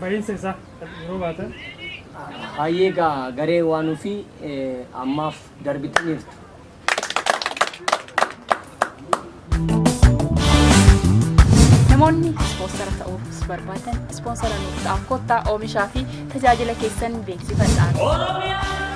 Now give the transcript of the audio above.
Bahiinsa isaa yeroo baatan. Hayyee egaa garee waan ofii ammaaf darbitaniirtu. Namoonni ispoonsara ta'uuf barbaadan ispoonsara nuuf ta'a. Kottaa oomishaa fi tajaajila keessan beeksifadhaa. Oromiyaa!